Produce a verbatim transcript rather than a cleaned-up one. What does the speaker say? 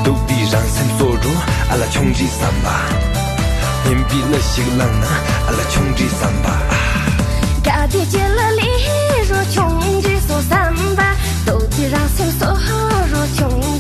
སྡུག་དེ་རང་སེམས་གསོ་འགྲོ་ཨ་ལ་ཆུང་འདྲིས་བསམ་པ། སྙན་པའི་གླུ་ཞིག་བླངས་ན་ཨ་ལ་ཆུང་འདྲིས་བསམ་པ། ཨ། དགའ་བདེ་སྐྱིད་ལ་ལེན་རོགས་ཆུང་འདྲིས་སོ་བསམ་པ། སྡུག་དེ་རང་སེམས་གསོ་རོགས་ཆུང་